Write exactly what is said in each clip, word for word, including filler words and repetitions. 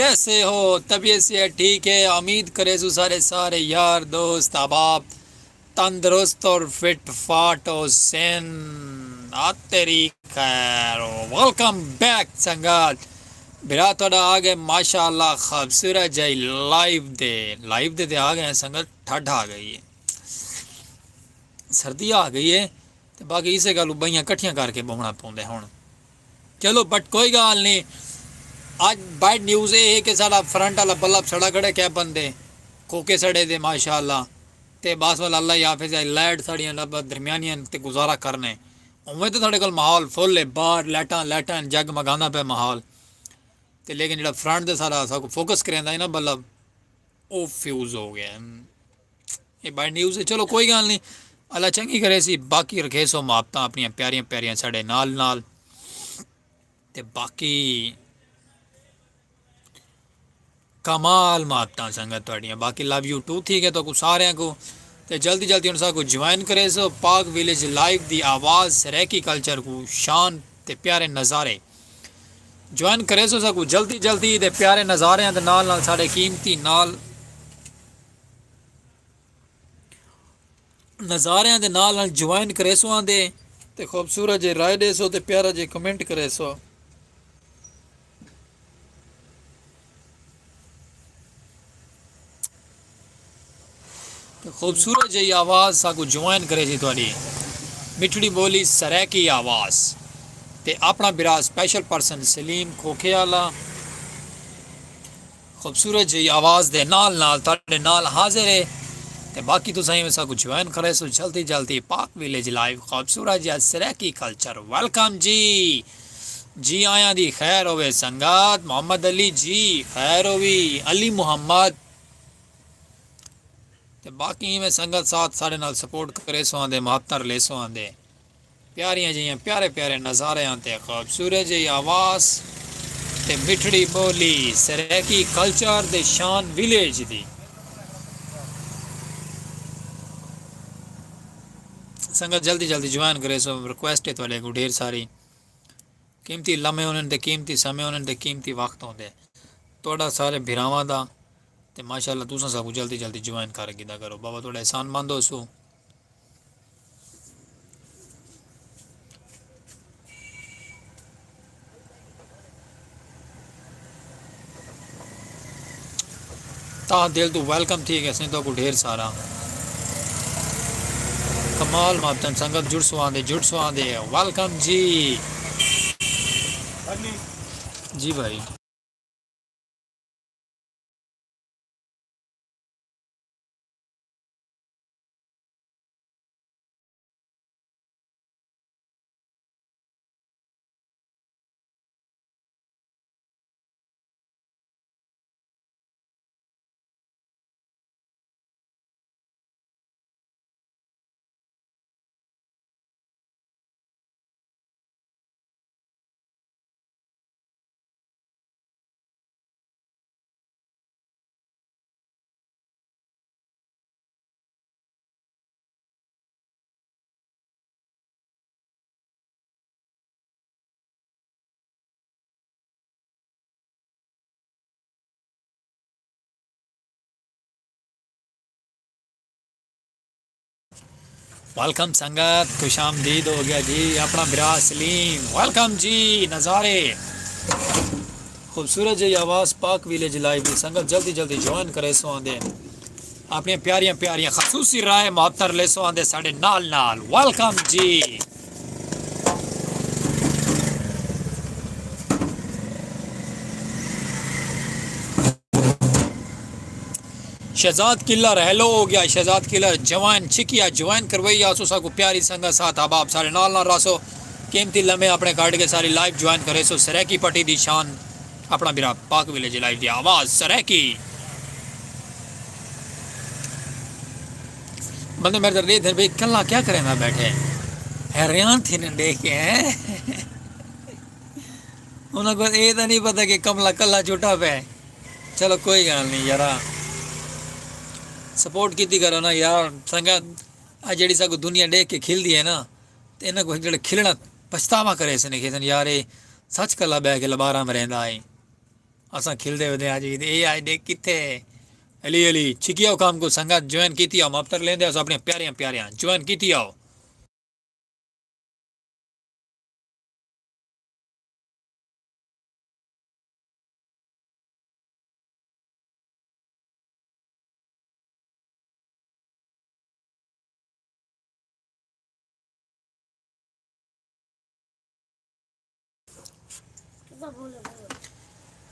کیسے ہو؟ طبیعت صحت ٹھیک ہے؟ امید کریسوں سارے سارے یار دوست احباب تندرست اور فٹ فاٹ ہوسن۔ آ تیری خیر۔ ویلکم بیک سنگت۔ بھرا تہاڈا آ گئے ماشاءاللہ خوبصورت جئی لائیو دے۔ لائیو دے تے آ گئے ہیں سنگت، ٹھڈ آ گئی ہے، سردی آ گئی ہے۔ تے باقی اسے گالوں بئیاں کٹھیاں کر کے بوہنا پوندے ہن۔ چلو بٹ کوئی گال نہیں۔ اج بیڈ نیوز اے ہے کہ ساڈا فرنٹ والا بلب سڑا کھڑے کیبن دے، کھوکے سڑے دے ماشاءاللہ۔ تے بس والا اللہ ہی حافظ ہے، لائٹ ساڈیاں لب درمیانیاں تے گزارا کرنے۔ اوویں تے ساڈے کول ماحول فل ہے، باہر لائٹاں لائٹاں جگ مگاندا پے ماحول۔ تے لیکن جڑا فرنٹ دے سارا ساکو فوکس کریندا ہے نا بلب، او فیوز ہو گیا۔ یہ بیڈ نیوز ہے۔ چلو کوئی گال نہیں، اللہ چنگی کریسی۔ باقی رکھیسو محبتاں اپنیاں پیاریاں پیاریاں ساڈے نال نال۔ تے باقی کمال محبتاں سنگت تہاڈیاں۔ باقی لو یو ٹو تھی گئے تہاکوں ساریاں کوں۔ تے جلدی جلدی ہن ساکوں جوائن کریسو پاک ویلیج لائیو دی آواز سرائیکی کلچر کوں شان تے پیارے نظارے۔ جوائن کریسو ساکوں جلدی جلدی دے پیارے نظاریاں دے نال نال ساڈے قیمتی نال نظاریاں دے نال نال جوائن کریسو آندے تے خوبصورت جے رائے ڈیسو تے پیارا جے کمنٹ کریسو۔ تے خوبصورت جئی آواز ساکوں جوائن کریسی تہاڈی مٹھڑی بولی سرائیکی آواز۔ تے اپنا بھرا سپیشل پرسن سلیم کھوکھے آلا خوبصورت جئی آواز دے نال نال تہاڈے نال حاضر ہے۔ تے باقی تساں ایویں ساکوں جوائن کریسو جلدی جلدی پاک ویلیج لائیو خوبصورت جیا سرائیکی کلچر۔ ویلکم جی۔ جی آیاں دی خیر ہووے سنگت۔ محمد علی جی خیر ہووی، علی محمد۔ تے باقی ایویں سنگت ساتھ ساڈے نال سپورٹ کریسو آندے، محبتاں رلیسو آندے۔ پیاریاں جیاں پیارے پیارے نظاریاں تے خوبصورت جئی آواز تے مٹھڑی بولی سرائیکی کلچر دے شان ویلیج دی۔ سنگت جلدی جلدی جوائن کریسو، ریکویسٹ ہے تہاڈے کوں ڈھیر ساری۔ قیمتی لمحے ہونن تے قیمتی سمے ہونن تے قیمتی وقت ہوندے تہاڈا سارے بھراواں دا۔ تے ماشاءاللہ تساں ساکوں جلدی جلدی جوائن کر گھدا کرو، بابا تہاڈا احسان مند ہوسوں۔ تہہ دل توں ویلکم تھی گئے سئیں تہاکوں ڈھیر سارا۔ کمال ماتن سنگت جڑسو آندے جڑسو آندے۔ ویلکم جی۔ جی بھائی۔ ویلکم سنگت، خوش آمدید ہو گیا جی اپنا برا سلیم۔ ویلکم جی، نظارے خوبصورت جی آواز پاک ویلیج لائیو دی سنگت جلدی جلدی جوائن کرے سو آندے اپنی پیاریاں پیاریاں خصوصی رائے محتر لے سو آندے ساڈے نال نال۔ ویلکم جی۔ شہزاد کلر ہیلو ہو گیا، شہزاد کلر جوائن چھکیا، جوائن کروئی آسو ساکو پیاری سنگت ساتھ احباب سارے نال نال راسو۔ قیمتی لمحے اپنے کاٹ کے ساری لائیو جوائن کرے سو سرائیکی پٹی دی شان اپنا برا پاک ویلیج لائیو دی آواز سرائیکی۔ بندے میرے در دے دھر بھئی کلا کیا کرے میں بیٹھے، حیران تھی نے دیکھ کے ہیں۔ انہاں کو اے تاں نہیں پتہ کہ کملا کلا چھٹا پے۔ چلو کوئی گال نہیں یارا، سپورٹ کیتی کرو نا یار۔ سنگت آ جیڑی ساکو دنیا ڈیکھ کے کھل دی ہے نا، تے انہاں کو جڑے کھلنا پچھتاوا کرے سنے کہ یار اے سچ کلا بہ کے لبارا مریندا ہے۔ اساں کھلدے ودے آج عید، اے آج ݙیکھ کتھے ہے۔ علی، علی، چھکی آؤ کام کوں، سنگت جوائن کیتی آؤ، مابتر لیندے اساں اپݨیاں پیاریاں پیاریاں، جوائن کیتی آؤ۔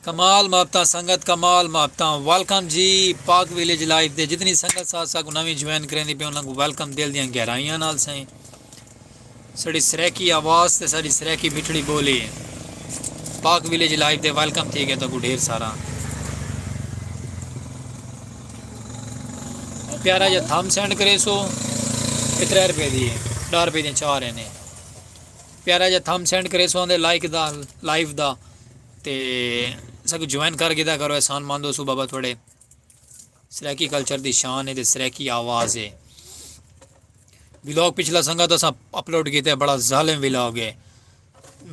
کمال محبتاں سنگت، کمال محبتاں۔ ویلکم جی پاک ویلیج لائف دے جتنی سنگت ساتھ ساکوں نویں جوائن کریندی پئی، انہاں کوں ویلکم دل دیاں گہرائیاں نال سائیں۔ ساݙی سرائیکی آواز تے ساݙی سرائیکی مٹھڑی ٻولی۔ پاک ویلیج لائف دے ویلکم تھی ڳئے تہاکوں ڈھیر سارا۔ پیارا جیہا تھم سینڈ کریسو، اے ترے روپے دی ہے، ݙاہ روپے دیاں چار ہن۔ پیارا جیہا تھم سینڈ کریسو آندے لائک دا، لائیو دا، تے ساکوں جوائن کر گھدا کرو، احسان مند ہوسوں بابا تہاݙے۔ سرائیکی کلچر دی شان ہے تے سرائیکی آواز ہے۔ ولاگ پچھلا سنگت اساں اپلوڈ کیتے، بڑا ظالم ولاگ ہے۔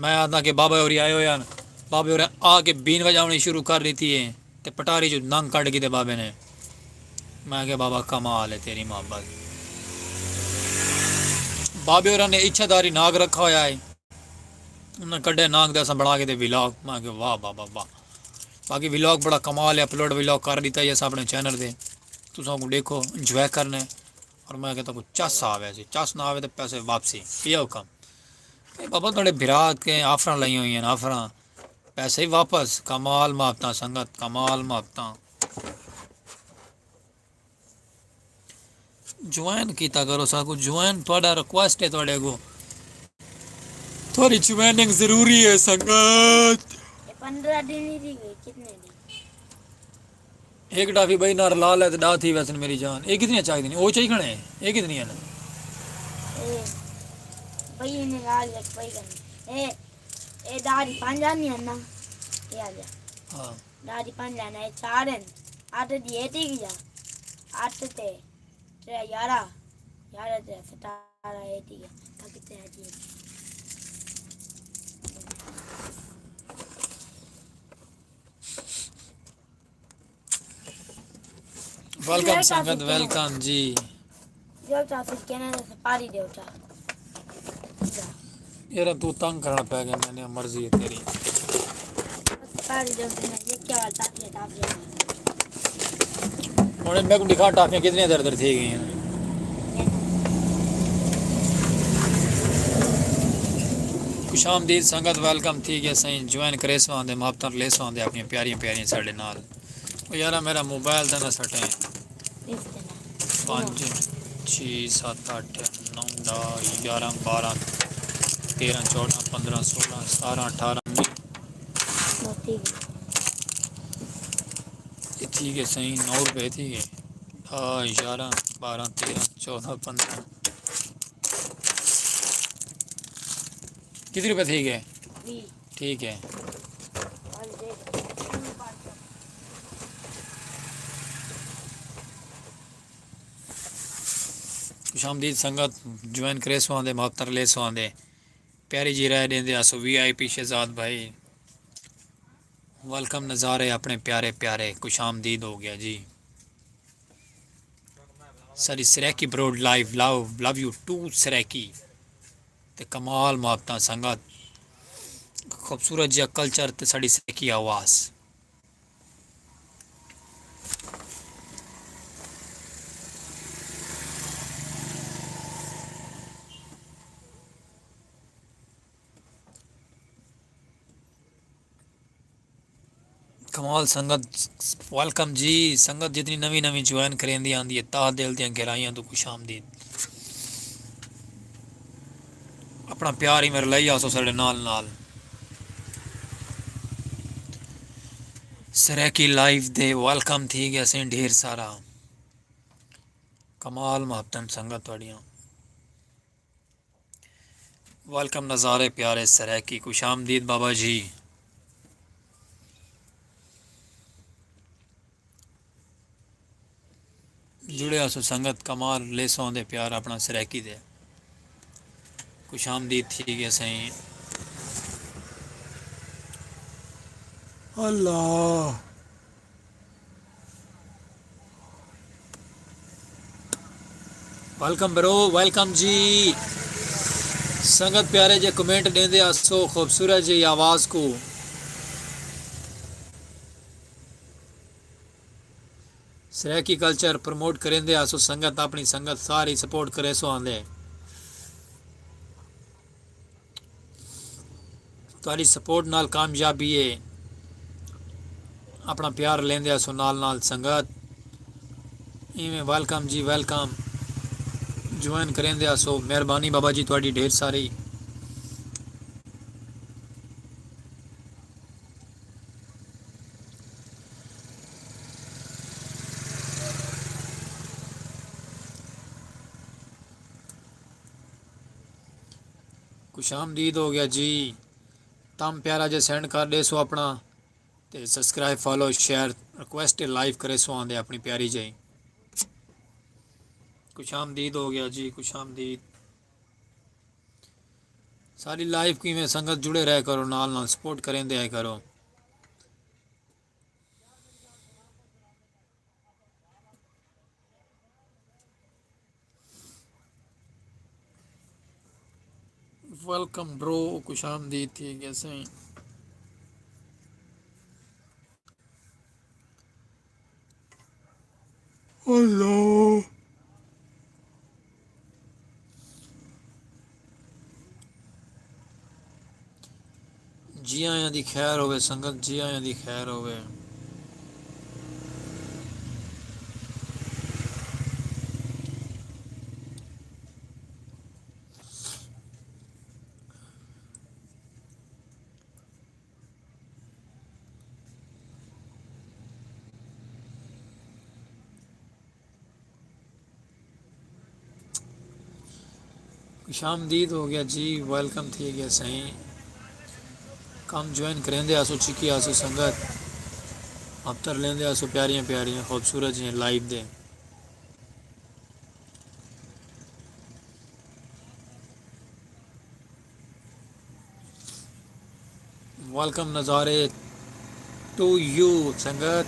میں آہداں کہ بابا ہوری آئے ہوئے ہن، بابے ہوراں آ کے بین وڄاوݨی شروع کر ݙتی ہے تے پٹاری چوں ننگ کڈھ گھدے بابے نے۔ میں آکھیا بابا کمال ہے تیری محبت۔ بابے ہوراں نے اچھا داری ناگ رکھا ہویا ہے، انہاں کڈھے ناگ تے اساں بݨا گھدے ولاگ۔ میں آکھیا واہ بابا واہ۔ باقی ولاگ بڑا کمال ہے، اپلوڈ ولاگ کر ݙتا ہے اساں اپݨے چینل تے، تساں کوں ݙیکھو، انجوائے کرݨے۔ اور میں آکھیا تہاکوں چس آوے سی، چس نہ آوے تے پیسے واپسی، یہ حکم۔ اے بابا تہاݙے بھرا کے آفراں لائیاں ہوئیاں ہن، آفراں، پیسے ہی واپس۔ کمال محبتاں سنگت، کمال محبتاں۔ جوائن کیتا کرو ساکوں، جوائن تہاݙا ریکویسٹ ہے تہاݙے اڳوں۔ تہاݙی جوائننگ ضروری ہے سنگت۔ یہ پندرہ دن ہی تھی گئی، کتنے دن؟ ہک ٹافی ٻئی نال رلا لے تے ݙاہ تھی ویسن میری جان۔ اے کتنیاں چاہیدیاں؟ او چاہی کھڑے ہیں۔ اے کتنیاں ہن؟ اے بھئی نے لال ہک بھئی کنے۔ اے، اے ݙاہ دی پنج آنی ہن نا؟ اے آ جا۔ ہاں۔ ݙاہ دی پنج آنا، اے چار ہن۔ اٹھ دی اے تھی ڳیا۔ اٹھ تے ترے یارہ، یارہ تے ستارہ اے تھی ڳیا۔ باقی تے آ جی۔ ویلکم سنگت، ویلکم جی۔ جو چا پھر کہنا ہے سپاری دے اٹھا۔ یار تو تنگ کرنا پے گیا، میں نے مرضی ہے تیری۔ سپاری دے اٹھا، یہ کیا والا ٹافی ہے، ٹافی ہے۔ ہن میکوں ݙکھا ٹافیاں کتنیاں در در تھی ڳئیاں۔ خوش آمدید سنگت، ویلکم تھی ڳیا سائیں، جوائن کریسو آندے، محبتاں لیسو آندے، اپݨیاں پیاریاں پیاریاں ساݙے نال۔ او یارا میرا موبائل تے نہ سٹیں۔ پنج، چھی، ست، اٹھ، نو، ݙاہ، یارہ، بارہ، تیرہ، چوݙاں، پندرہ، سولہ، ستارہ، اٹھارہ، انیس۔ اے تھی ڳئے سائیں، نو روپے تھی ڳئے۔ ݙاہ، یارہ، بارہ، تیرہ، چوݙاں، پندرہ۔ کتنے روپے تھی ڳئے؟ ٹھیک ہے۔ خوش آمدید سنگت، جوائن کریسو آندے، محبتاں لیسو آندے، پیاری جی رائے ݙیندے آسو۔ وی آئی پی شہزاد بھائی، ویلکم نظارے اپݨے پیارے پیارے، خوش آمدید ہو ڳیا جی۔ ساݙی Saraiki broad live, love, love you to Saraiki. تے کمال محبتاں سنگت، خوبصورت جیہا کلچر تے ساݙی سرائیکی آواز۔ کمال سنگت، ویلکم جی۔ سنگت جتنی نویں نویں جوائن کریندی آندی ہے، تہہ دل دیاں گہرائیاں توں خوش آمدید۔ اپݨا پیار ہی میرے لائی آسو ساݙے نال نال۔ سرائیکی لائیو دے ویلکم تھی ڳئے سئیں ڈھیر سارا۔ کمال محبتاں سنگت تہاݙیاں۔ ویلکم نظارے پیارے سرائیکی، خوش آمدید بابا جی۔ جڑے آسو سنگت، کمال لیسو آندے پیار اپݨا سرائیکی دے۔ خوش آمدید تھی ڳئے سئیں۔ اللہ۔ ویلکم برو، ویلکم جی۔ سنگت پیارے جے کمنٹ ݙیندے آسو، خوبصورت جی آواز کو۔ سرائیکی کلچر پروموٹ کریندے آسو، سنگت اپݨی سنگت ساری سپورٹ کریسو آندے۔ تہاݙی سپورٹ نال کامیابی ہے۔ اپݨا پیار لیندے آسو نال نال سنگت۔ ایویں ویلکم جی، ویلکم۔ جوائن کریندے آسو، مہربانی بابا جی تہاݙی ڈھیر ساری۔ خوش آمدید ہو گیا جی۔ تم پیارا جے سینڈ کر ݙیسو اپݨا، تے subscribe, follow, share, request, live کریسو آندے اپݨی پیاری جے۔ خوش آمدید ہو گیا جی، خوش آمدید۔ ساری لائیو کیویں سنگت جڑے رہے کرو، نال نال سپورٹ کریندے آئے کرو۔ ویلکم برو، خوش آمدید تھی گیا سائیں۔ اللہ۔ جی آیاں دی خیر ہووے سنگت، جی آیاں دی خیر ہووے۔ خوش آمدید ہو گیا جی، ویلکم تھی گیا سائیں۔ کم جوائن کریندے آسو، چکی آسو سنگت، ابتر لیندے آسو پیاریاں پیاریاں خوبصورت جیاں لائیو دے۔ ویلکم نظارے ٹو یو سنگت۔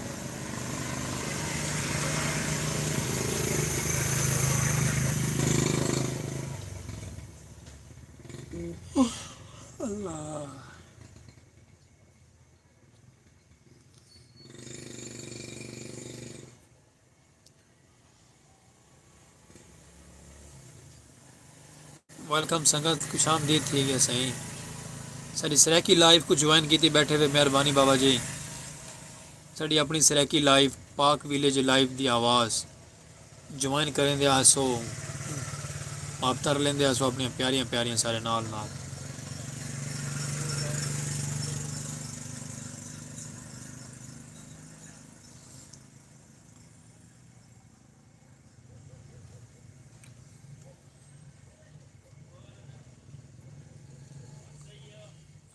اللہ۔ ویلکم سنگت، خوش آمدید تھی گیا سائیں۔ ساݙی سرائیکی لائیو کو جوائن کیتی بیٹھے وے، مہربانی بابا جی۔ ساݙی اپݨی سرائیکی لائیو، پاک ویلیج لائیو دی آواز۔ جوائن کریندے آسو، آپ تر لیندے آسو اپݨیاں پیاریاں پیاریاں سارے نال نال۔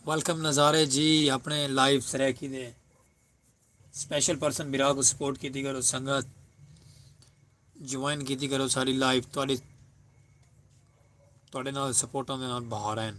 ویلکم نظارے جی اپݨے لائیو سرائیکی دے۔ سپیشل پرسن بھرا کو سپورٹ کیتی کرو سنگت، جوائن کیتی کرو ساری لائیو، تہاݙے، تہاݙے نال سپورٹاں دے نال بہار ہن۔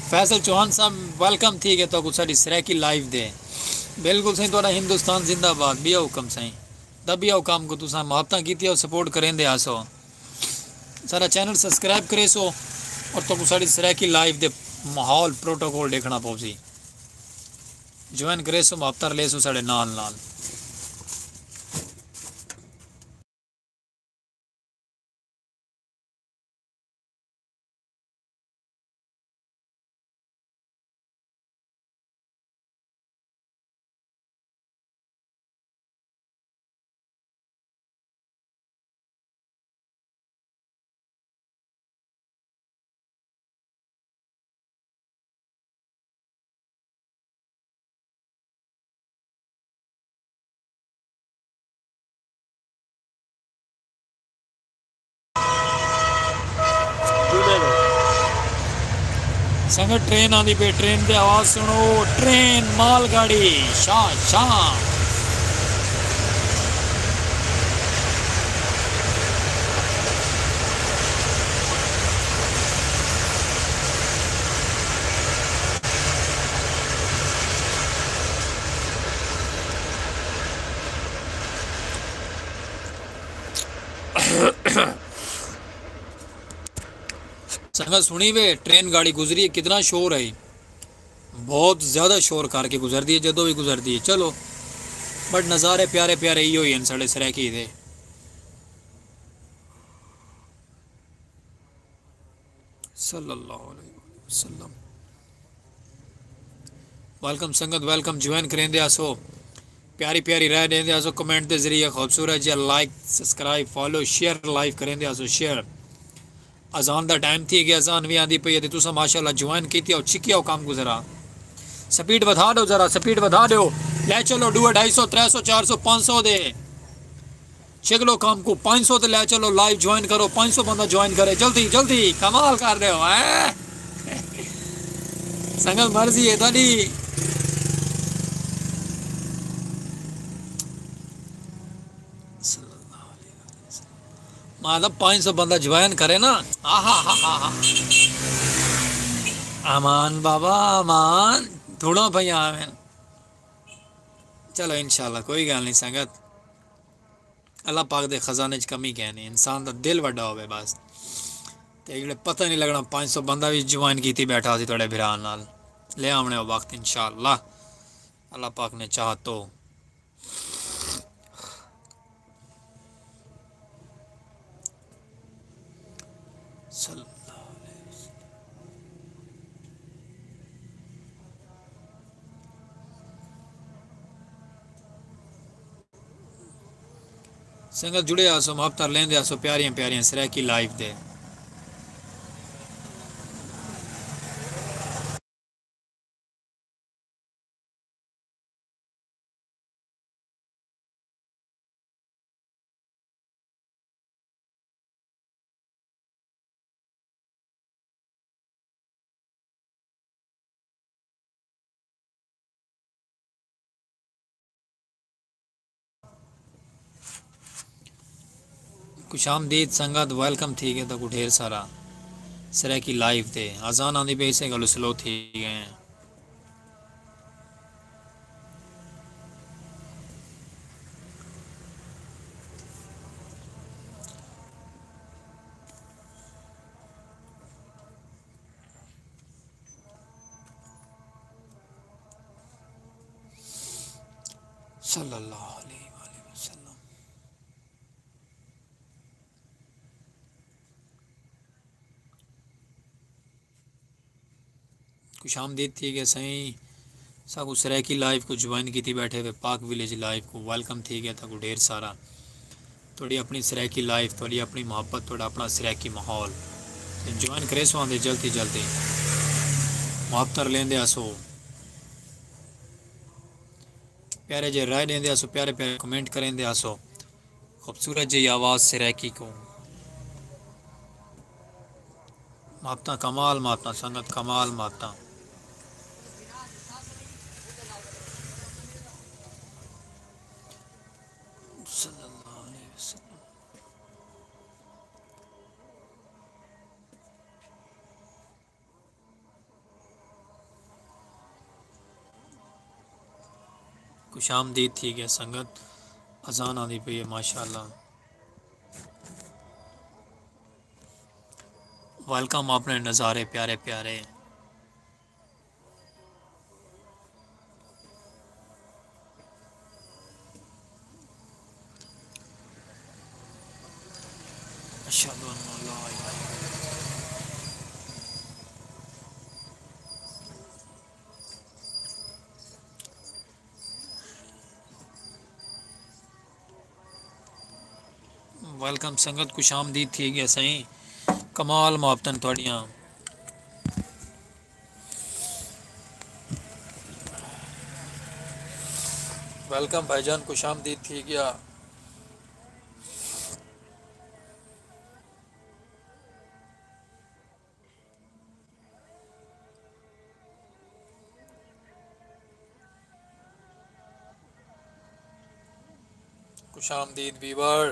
فیصل چوہان صاحب، ویلکم تھی ڳئے تہاکوں ساݙی سرائیکی لائیو دے۔ بالکل سائیں، تہاݙا ہندوستان زندہ باد۔ ٻیا حکم سائیں، دٻیا حکام کوں تساں محبتاں کیتیاں، سپورٹ کریندے آسو۔ ساݙا چینل سبسکرائب کریسو اور تہاکوں ساݙی سرائیکی لائیو دے ماحول پروٹوکول ݙیکھݨا پوسی۔ جوائن کریسو، محبتاں لیسو ساݙے نال نال۔ سنگت، ٹرین آندی پئی، ٹرین دی آواز سنو، ٹرین، مال گاڑی، شاہ شاہ۔ سنگت سنی وے، ٹرین گاڑی گزری ہے، کتنا شور ہے، بہت زیادہ شور کر کے گزردی ہے، جدوں بھی گزردی ہے۔ چلو، بٹ نظارے پیارے پیارے ایہو ہی ہیں ساݙے سرائیکی دے۔ صلی اللہ علیہ وسلم۔ ویلکم سنگت، ویلکم۔ جوائن کریندے آسو، پیاری پیاری رائے ݙیندے آسو، کمنٹ دے ذریعے خوبصورت جیہا like, subscribe, follow, share, live کریندے آسو، شیئر۔ اذان دا ٹائم تھی ڳیا، اذان وی آندی پئی ہے تے تساں ماشاءاللہ جوائن کیتی او، چھکیا او کم کوں ذرا۔ سپیڈ ودھا ݙیو، ذرا سپیڈ ودھا ݙیو۔ لے چلو ݙو، ڈھائی سو، ترے سو، چار سو، پنج سو دے۔ چگلو کام کوں پنج سو تے لے چلو، لائیو جوائن کرو، پنج سو بندہ جوائن کرے، جلدی، جلدی، کمال کر رہے ہو، ہیں؟ سنگت مرضی ہے تہاݙی۔ میں آہدا پنج سو بندہ جوائن کرے نا۔ آہا ہا ہا ہا۔ امان بابا، امان۔ دھوڑاں پئیاں آویں۔ چلو انشاءاللہ کوئی ڳالھ نہیں سنگت۔ اللہ پاک دے خزانے اچ کمی کائنی، انسان دا دل وݙا ہووے بس۔ تے جیڑھے پتہ نہیں لڳݨا، پنج سو بندہ وی جوائن کیتی ٻیٹھا ہوسی تہاݙے بھرا نال۔ لے آوݨے او وقت انشاءاللہ، اللہ پاک نے چاہا تو۔ صلی اللہ علیہ وسلم۔ سنگت جڑے آسو، محبتاں لیندے آسو پیاریاں پیاریاں سرائیکی لائیو دے۔ خوش آمدید سنگت، ویلکم تھی ڳئے تہاکوں ڈھیر سارا سرائیکی لائیو تے۔ اذان آندی پئی، اسے گالوں سلو تھی ڳئے ہیں۔ صلی اللہ علیہ وآلہ وسلم۔ خوش آمدید تھی ڳئے سائیں، ساکوں سرائیکی لائیو کوں جوائن کیتی ٻیٹھے ہوئے پاک ولیج لائیو کوں ویلکم تھی ڳئے تہاکوں ڈھیر سارا۔ تہاݙی اپݨی سرائیکی لائیو، تہاݙی اپݨی محبت، تہاݙا اپݨا سرائیکی ماحول۔ تے جوائن کریسو آندے جلد تھی جلد۔ محبتاں لیندے آسو۔ پیارے جے رائے ݙیندے آسو، پیارے پیارے کمنٹ کریندے آسو۔ خوبصورت جئی آواز سرائیکی کوں۔ محبتاں کمال محبتاں سنگت، کمال محبتاں۔ صلی اللہ علیہ وسلم۔ خوش آمدید تھی ڳیا سنگت۔ اذان آندی پئی ہے، ماشاءاللہ۔ ویلکم اپݨے نظارے پیارے پیارے۔ اشہد ان لا الہ الا اللہ۔ ویلکم سنگت، خوش آمدید تھی ڳیا سائیں۔ کمال محبتاں تہاݙیاں۔ ویلکم بھائی جان، خوش آمدید تھی ڳیا۔ خوش آمدید ویور۔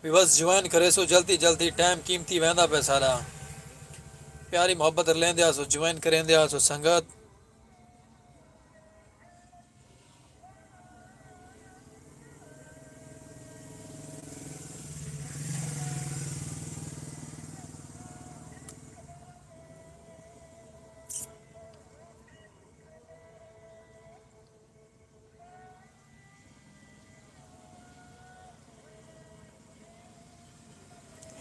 ویورز جوائن کریسو جلدی جلدی، ٹائم قیمتی ویندا پئے سارا۔ پیاری محبت لیندے آسو، جوائن کریندے آسو سنگت۔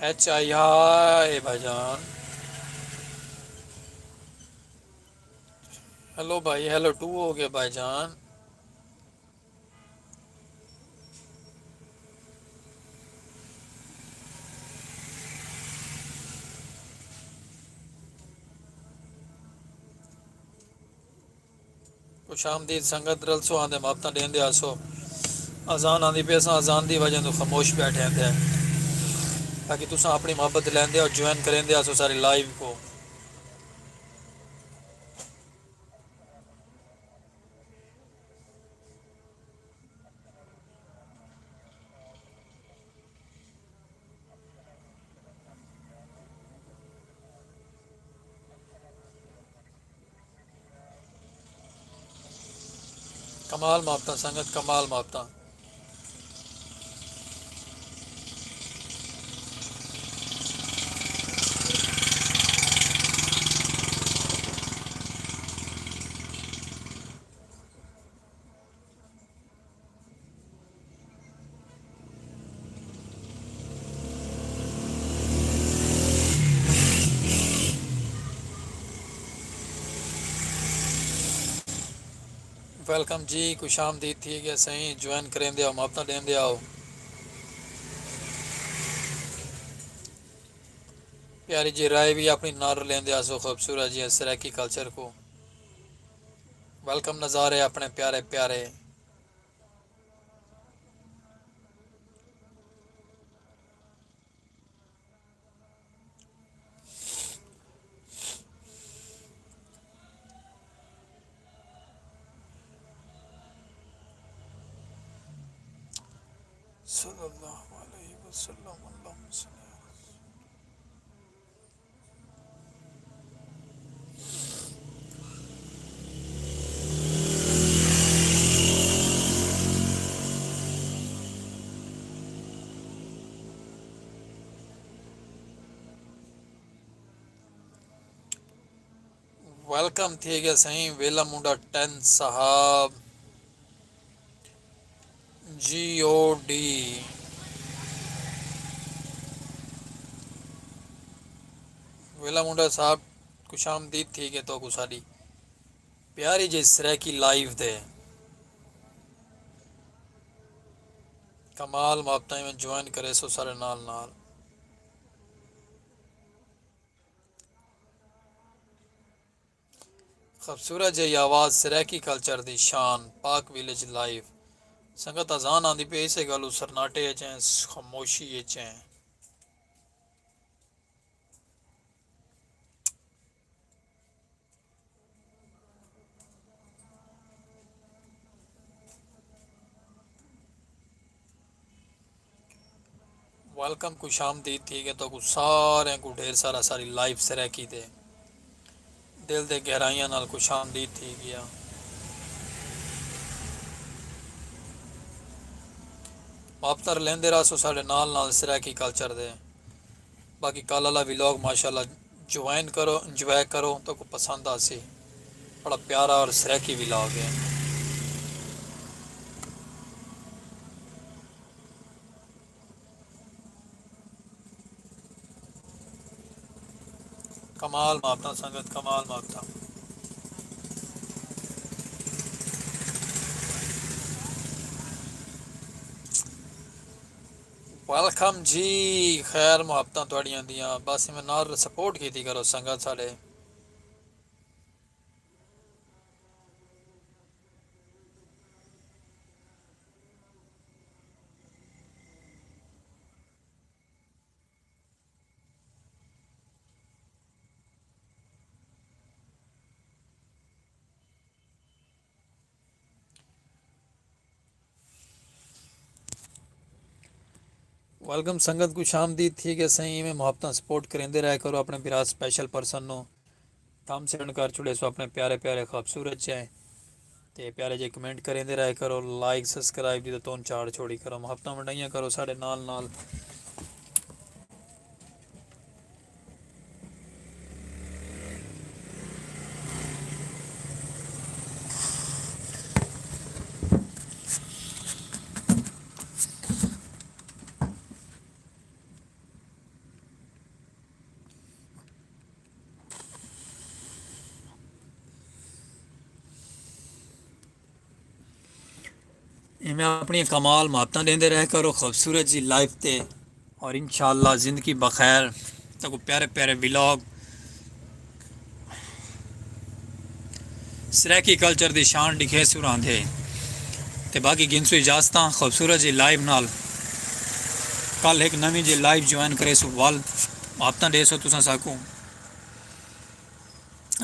ایچ آئی ہائے بھائی جان۔ ہیلو بھائی، ہیلو ٹو ہو گئے بھائی جان۔ خوش آمدید سنگت، رلسو آندے محبتاں ݙیندے آسو۔ اذان آندی پئی، اساں اذان دی وجہ توں خاموش بیٹھے ہیں تے، تاکہ تساں اپݨی محبت لیندے آؤ، جوائن کریندے آسو ساری لائیو کو۔ کمال محبتاں سنگت، کمال محبتاں۔ ویلکم جی، خوش آمدید تھی ڳیا سائیں، جوائن کریندے آؤ، محبتاں ݙیندے آؤ۔ پیاری جی رائے وی اپݨی نال رلیندے آسو، خوبصورت جی سرائیکی کلچر کو۔ ویلکم نظارے اپݨے پیارے پیارے۔ صلی اللہ علیہ وسلم، اللہم صلی علی۔ ویلکم تھی ڳیا سائیں، ویلا منڈا ٹین صاحب۔ جی او ڈی۔ ویلا منڈا صاحب، خوش آمدید تھی ڳئے تہاکوں ساݙی پیاری جئی سرائیکی لائیو تے۔ کمال محبتاں، ایویں جوائن کریسو سارے نال نال۔ خوبصورت جئی آواز، سرائیکی کلچر دی شان، پاک ویلیج لائیو۔ سنگت اذان آندی پئی، اسے ڳالھوں سرناٹے اچ ہیں، خاموشی اچ ہیں۔ ویلکم، خوش آمدید تھی ڳئے تہاکوں ساریں کوں ڈھیر سارا ساری لائیو سرائیکی تے دل دے گہرائیاں نال خوش آمدید تھی ڳیا۔ محبتاں رلیندے رہسو ساڈے نال نال سرائیکی کلچر دے۔ باقی کل آلا ولاگ ماشاءاللہ جوائن کرو، انجوائے کرو، تہاکوں پسند آسی۔ بڑا پیارا اور سرائیکی ولاگ ہے۔ کمال محبتاں سنگت، کمال محبتاں۔ ویلکم جی، خیر محبتاں تہاڈیاں دیاں، بس ایویں نال سپورٹ کیتی کرو سنگت ساڈے۔ ویلکم سنگت، خوش آمدید تھی گئے سائیں۔ ایویں محبتاں سپورٹ کریندے رہے کرو اپنے بھرا سپیشل پرسن نو۔ تھم سینڈ کر چھوڑے سو اپنے پیارے پیارے خوبصورت چے، تے پیارے جے کمنٹ کریندے رہے کرو، لائک سبسکرائب دی تو تون چاڑ چھوڑی کرو، محبتاں ونڈائیاں کرو ساڈے نال نال۔ ایویں اپنی کمال محبتاں ڈیندے رہ کرو خوبصورت جی لائف تے، اور انشاءاللہ زندگی بخیر۔ تاکو پیارے پیارے ولاگ سرائیکی کلچر دی شان ڈکھے سراندے۔ تے باقی گنسو اجازتاں خوبصورت جی لائف نال۔ کل ایک نویں جی لائف جوائن کرے سو ول محبتاں ڈے سو تساں ساکوں۔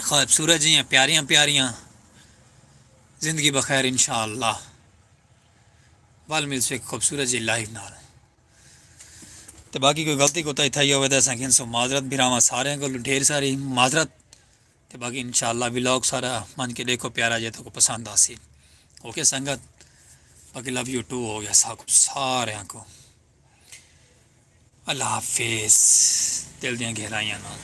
خوبصورت جیاں پیاریاں پیاریاں۔ زندگی بخیر انشاءاللہ۔ ول ملسوں ایک خوبصورت جی لائف نال۔ تے باقی کوئی غلطی کوتاہی تھئی ہووے تے اساں گھنسوں معذرت، بھراواں ساریاں کولوں ڈھیر ساری معذرت۔ تے باقی انشاءاللہ ولاگ سارا من کے ڈیکھو پیارا جے تہاکوں پسند آسی۔ اوکے سنگت، باقی لو یو ٹو ہو گیا ساکوں ساریاں کوں۔ اللہ حافظ۔ دل دیاں گہرائیاں نال۔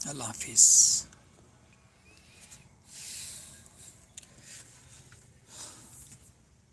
اللہ حافظ۔